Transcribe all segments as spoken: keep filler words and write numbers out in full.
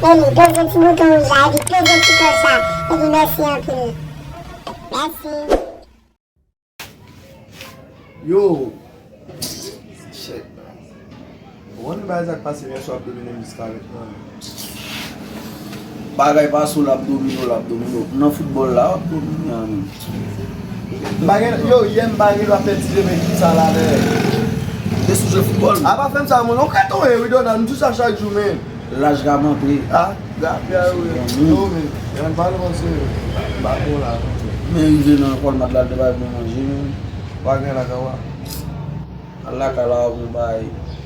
Beni, peze ti bouton wouj la, epi peze ti klòch la, epi mèsi anpil. Mèsi. Yo! Shit, man. Ou konnen bagay sa k pase yè swa ap domine m jiska mentnan. Bagay pase w, l ap domine w, l ap domine w. Nan foutbòl la, w ap domine a menm. M pa gen, yo, yè m pa gen dwa pèdi demen ekip sa la, men. Te sou jwe foutbòl. Apa fè m sa, moun. Ou ka tonbe, wi, Donald. M di sa chak jou, men. Laj ka montre. Ah, grapyay, wi. Yo, men. Yon pale konsa, m pa bon la. Men rive nan kòl mat la, l te bay bon manje, men. Pa gen la, kawa. Al lakay la, w ap yon bay,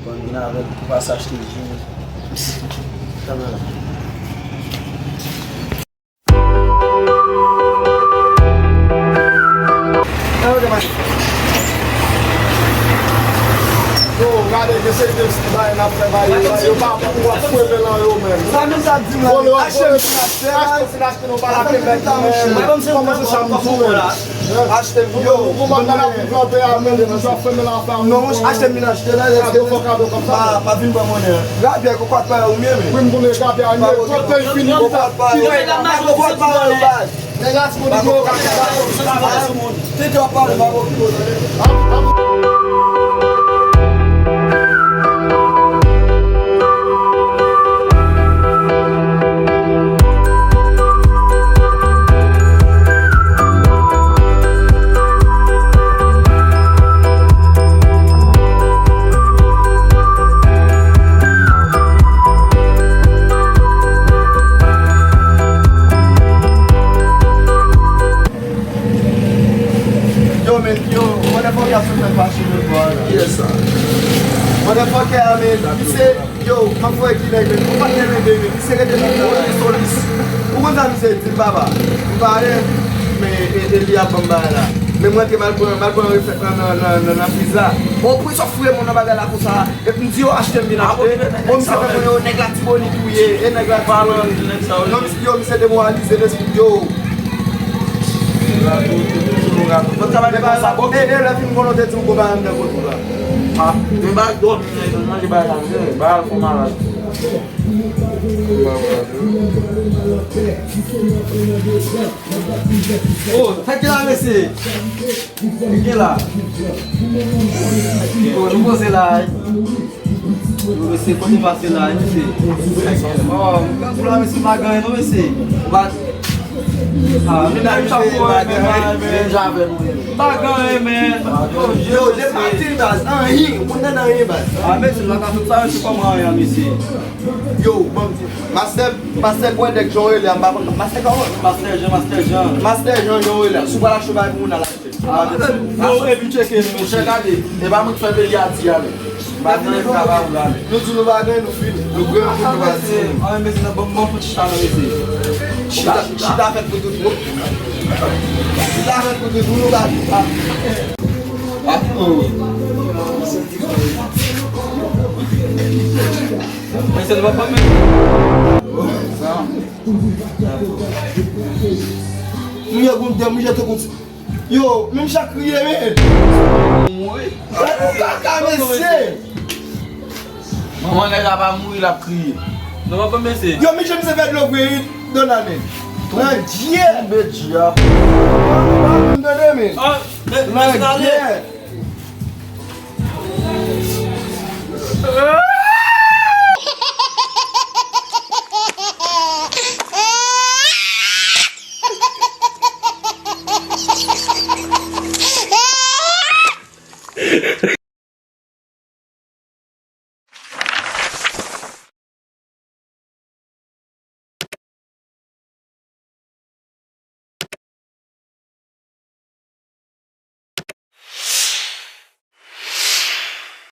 konn vin avè l, pou pase achte ji. Kanmenm. Yo, gade, mesye, de bay n ap fè bay yo, yo pa pou w ap fwebe nan yo menm. Sa menm sa di m la, vòlè w ap vòlè, achte, achte, achte, nou pa la pemet, men kòman se sa m di w menm? Achte m. Yo, ou konprann nan ap plante a menm, nou sa fèmen la fè. Non, monchè, achte m vin achte la, kado fò kado kòm sa. Pa, pa vin pran monnen. Grapyay, kòkòt pa yo, ou menm. Wi, m konnen grapyay, men tout peyi fini. Kòkòt pa yo. Kòkòt pa yo, baz. Nèg la ti konnen yo ka fè sa. Tete w ap pale, m ap okipe w, tande. Yo, men, yo, motherfucker ap sot fè fache nan bò a la. Kiyès sa? Motherfucker a, men, misye, yo, m ap voye ki nèg, men, ou pa t renmen de, men, misye rete nan, nan, nan solis. Ou konn sa misye di m, papa? M pare, men, e, e li ap ban m bagay la. Men m rantre, m al pran, m al pran reflèks nan, nan, nan, nan, nan priz la. Bon, pou sa foure moun nan bagay la konsa. Epi m di yo achte m vin achte. Bon, misye fè konnen yo nèg Latibonit ou ye, e nèg Latibonit. Non, misye, yo, misye demoralize lespri m, yo. Bon, sa va depann sa, bon. E, e, lè fim konnen te di m gon bagay anndan kote la. Ah, men bagay dòmi, men manje bagay la, men bagay fò malad. Oh, sa ki la, mesye? Ki gen la? Yo, nou poze la, wi. Yo, mesye, kote pase la, wi, mesye? Oh, m ka pou la, mesye, pa gen anyen, non, mesye. Ou pa, ah, men nan chapou, men pa gen anyen, men. Pa gen anyen, men. Yo, yo, mesye. Depatil, baz, anyen. Ou konn nan anyen, baz. Ah, mesye, la ka sot sa, mesye, kòman anyen, mesye? Yo, bon, Master, Master Gwendèk, jan w rele a, m pa konn. Master kòman? Master Jean, Master Jean. Master Jean, jan w rele a. Si w pral achte bagay pou moun, al achte. Ah, non, epi tcheke, mesye. Monchè, gade, e pa mwen ki fè peyi a di a, men. M pa gen anyen pou ta ba ou la, men. Nou di nou pa gen, nou fini. Nou pran pou nou pa di. Anyen, mesye, nan bon, bon pou chita, non, mesye. Chita, chita fèt pou tout moun. Chita fèt pou tout moun, nou pa di. Ah, oh. Mesye, nou pa pran men. Mwen, bon, mwen jete konti. Yo, menm chat kriye, men. Mouri. Ou kaka, mesye. Manman nèg la pa mouri, l ap kriye. Non, pa mesye. Yo, Michel, misye fè dlo vre, wi, Donald, men. Nan dye. Tonbe dye a. Nan dye. Ah, men, men, men, men.